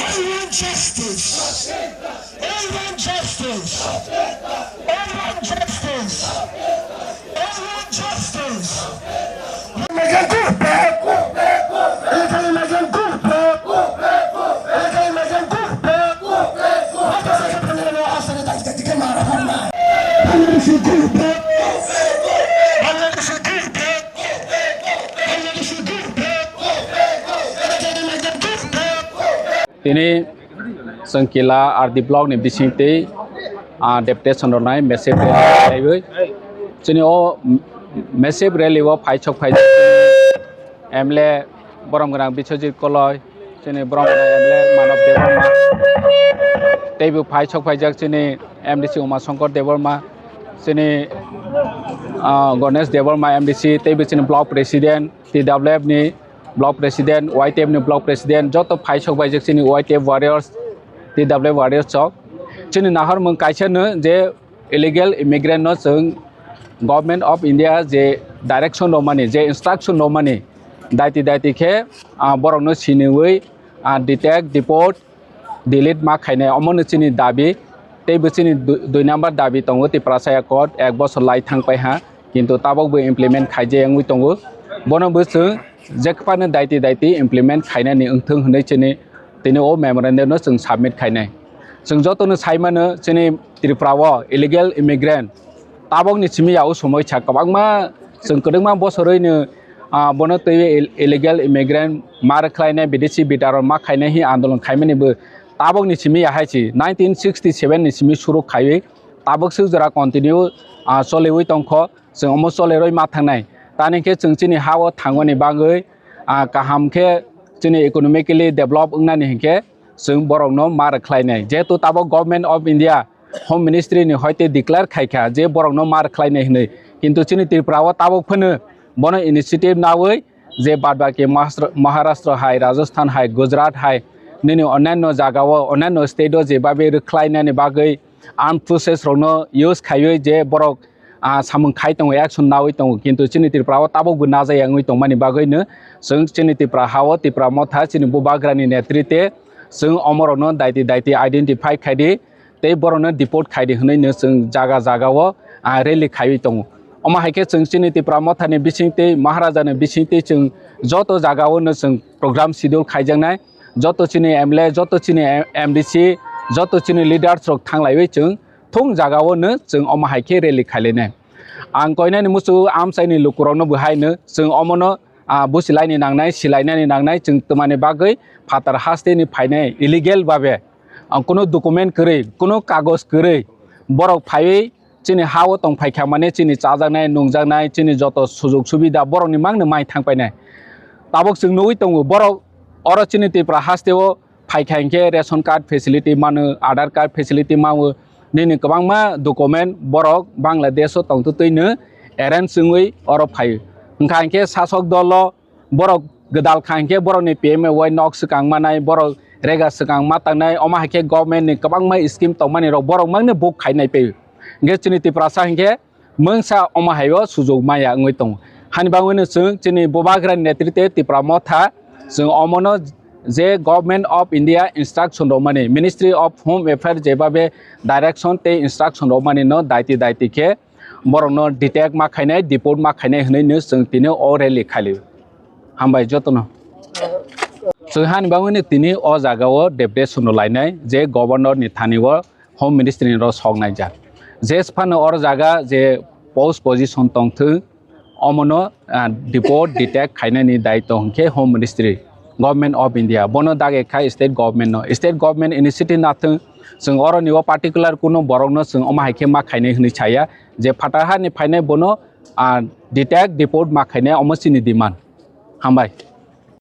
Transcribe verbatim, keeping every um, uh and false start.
I want justice. I want justice. I want justice. I want justice. Tini chwng kila R D block ni bising twi, ah, deputation rwnai massive rally khaiwi. Chini o massive rally o phaisok phaijak M L A borom gwnang Biswajit Koloi, chini borom gwnang M L A Manav Debbarma, teibo phaisok phaijak chini M D C Uma Shankar Debbarma, chini, ah, Ganesh Debbarma M D C, teibo chini block president, T W F ni block president, Y T F ni block president, joto phaisok phaijak chini Y T F warriors, T W F warriors chok. Chini nahormung kaisa no je illegal immigrant no chwng Government of India je direction rwmani, je instruction rwmani, daiti daiti khe, ah, borokno siniwi, ah, detect, deport, delete ma khainai, omono chini dabi. Teibo chini du-, dui number dabi tongo, Tiprasa Accord ek bosor lai thang paiha, kintu tabokbo implement khaijak wngwi tongo. Bono bo chwng je kwphano daiti daiti implement khainani wngthung hwnwi chini tini o memorandum no chwng submit khainai. Chwng jotono sai mano, chini Tripura o illegal immigrant tabokni simi ya o somoi sa kwbangma chwng kwdwkma bosorwino, ah, bono twiwi ill-, illegal immigrant ma rwkhlainai, bidesi bitaron ma khainai hi andolon khaimani bo tabokni simi ya hai si nineteen sixty seven ni simi suru khaiwi tabok swk jora continue, ah, choliwi tongkho, chwng omo cholerwi ma thangnai. Tani khe chwng chini ha o thangmani bagwi, ah, kaham khe chini economically develop wngnani hinkhe chwng borokno ma rwkhlainai. Jehetu tabok Government of India Home Ministry ni hoite declare khaikha je borokno ma rwkhlainai hinwi. Kintu chini Tripura o tabok phano bono initiative nawi je badbaki Mahastra-, Maharashtra hai, Rajasthan hai, Gujarat hai, nini onyanno jaga o, onyanno state o jebabe rwkhlainani bagwi armed forces rokno use khaiwi je borok, ah, samung khai tongo, action nawi tongo, kintu chini Tripura o tabok bo najai wngwi tongmani bagwino chwng chini Tripura ha o Tripura motha chini bubagrani netrite chwng omorokno daiti daiti identify khaidi tei borokno deport khaidi hwnwi no chwng jaga jaga o, ah, rally khaiwi tongo. Omo hai khe chwng chini Tripura mothani bising tei Maharaja ni bising tei chwng joto jaga o no chwng program schedule khaijaknai, joto chini M L A, joto chini M D C, joto chini leaders rok thanglaiwi chwng thung jaga o no chwng omo hai khe rally khailainai. Ang koinani musu amchaini lukurokno bo haino chwng omono, ah, busilaini nangnai, silainani nangnai, chwng twmani bagwi phatar hasteni phainai illegal babe, ang kunu document kwrwi, kunu kagoj kwrwi borok phaiwi chini ha-o tong phaikha mane chini chajaknai, nungjaknai, chini joto sujog subida borokni mangno mai thangpainai. Tabuk chwng nugwi tongo borok oro chini Tripura hasteo phaikha hinkhe ration card facility mano, Aadhaar card facility mano, nini kwbangma document borok Bangladesh o tongtwtwino arrange wngwi oro phaio. Wngkha hinkhe sasok dolo borok gwdal kha hinkhe borokni P M A Y nok swkang manai, borok rega swkang ma tangnai, omo hai khe government ni kwbangma scheme tongmani rok borok mangno book khainai phaio. Hinkhe chini Tiprasa hinkhe mungsa omo hai o sujog maya wngwi tongo. Hani bagwino chwng chini Bubagra ni netrite Tipra Motha chwng omono je Government of India instruction rwmani, Ministry of Home Affairs jebabe direction tei instruction rwmani no daiti daiti khe borokno detect ma khainai, deport ma khainai hwnwi no chwng tini o rally khailio. Hambai jotono. Chwng hani bagwino tini o jaga o deputation rw lainai je Governor ni thani o Home Ministry ni rok sok naijak. Je phano oro jaga je post position tongthwng, omono, ah, deport detect khainani daitw hwnkhe Home Ministry, Government of India, bono dage khai state government no. State government initiative nathwng, chwng oro ni o particular kuno borok no chwng omo hai khe ma khainai hwnwi saya, je phatar hani phainai bono, ah, detect deport ma khainai omo chini demand. Hambai.